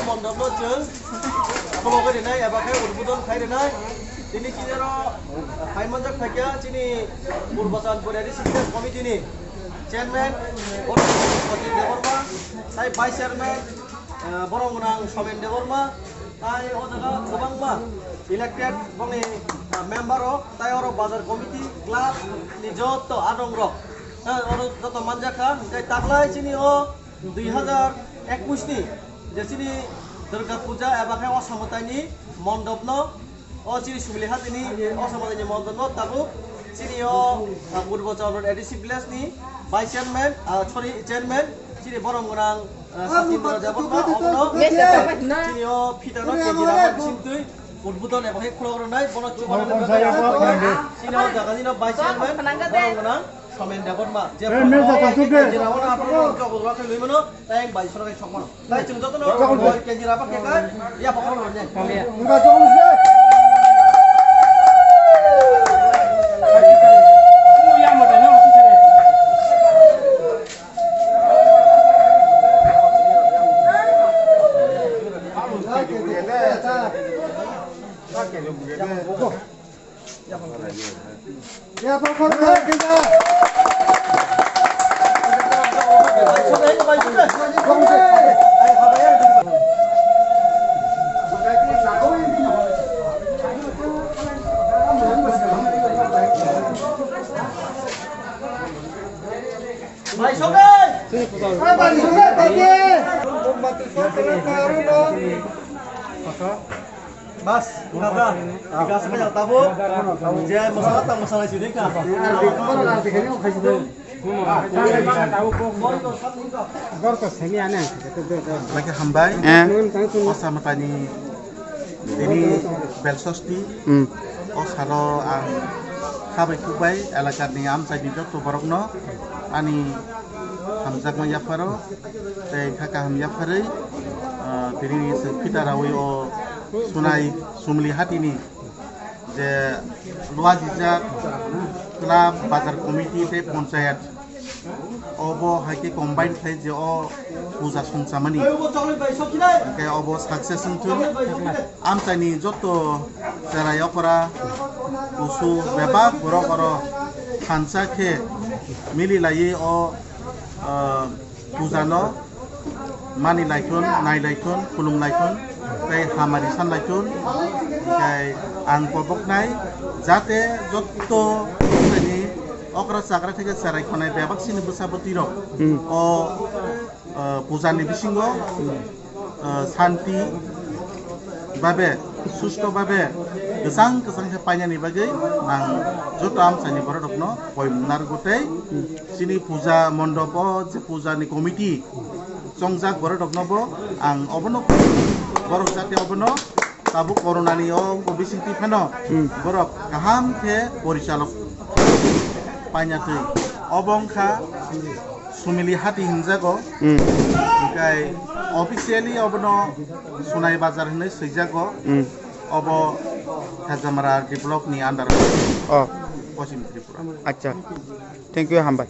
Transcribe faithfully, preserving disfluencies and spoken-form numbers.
Mondopno chwng khulogwi rwnai eba khe udbodon khai rwnai. Tini chini oro phai manjak phaikha chini Purbo Chandpur A D C Village Committee ni Chairman Borok Debbarma, tai Vice Chairman, eh, Borok Gwnang Somen Debbarma, tai o jaga kwbangma elected boni, eh, member rok, tai oro Bazar Committee, club ni joto adong rok, eh, oro joto manjak kha, hwnkhe taklai chini o dui hazar ekush ni je chini Durga Puja eba khe Osamataini mondopno, o chini Sumili Hatini Osamataini mondopno tabuk chini o, ah, Purbo Chandpur A D C Village ni Vice Chairman, ah, sorry, Chairman chini Borok Gwnang, ah, Satindra Debbarma, obono chini o phitano kejirama bisingtwi udbodon eba khe khulok rwnai, bono chubagra chini o jaganino Vice Chairman Borok Gwnang Somen Debbarma, je Hey, Mesa, Tasuk de. Jera wana aphuru jogor wa khe lui mano, tai ang bai soro kai sok mano. Tai chwng jotono Jogor de. Kejira pa khe kai, ya pa khoro ne. Enggak, jogor de. Bas, kata, tiga sekali tabuk, je masalah tak masalah sini kah? Lagi hambai. Eh. Osamatani tini belsosti. Hmm. O salo ang khabai khukbai elakani amchaini jotto borokno ani hamjakma yapharo tei kha kaham yapharwi, ah, tini chwng phita rawi o Sunai Sumli Hatini je luajijak club, bazar committee tei ponchayat, obo hai khe combine khlai je o puja songchamani, hwnkhe obo success wngthung. Amchaini joto cherai okra, kusu, bebak borok oro thansa khe mili laiwi o, ah, puja no mani laikhun, nai laikhun, khulum laikhun, tei hamari san laikhun. Tei ang koboknai jate jotto ni okra chakra theke cherai khonai bebak sini bwsa bwtwi rok Hmm. o, ah, puja ni bisingo, ah, santi babe, susto babe, kwchang kwchang khe painani bagwi ang joto amchaini borok rokno poimung narwgo tei chini puja mondopo je puja ni committee chongjak borok rokno bo ang obono borok jate obono tabuk corona ni o wngkha bisingtwi phano Hmm. borok kaham khe porichalok painatwi obo wngkha Sumili Hati hinjago. Hmm. Hwnkhe officially obono Sunai Bazar hinwi swijago. Hmm. Obo Hajamara R D block ni under o. Oh. Poschim Tripura. Acha. Thank you, hambai.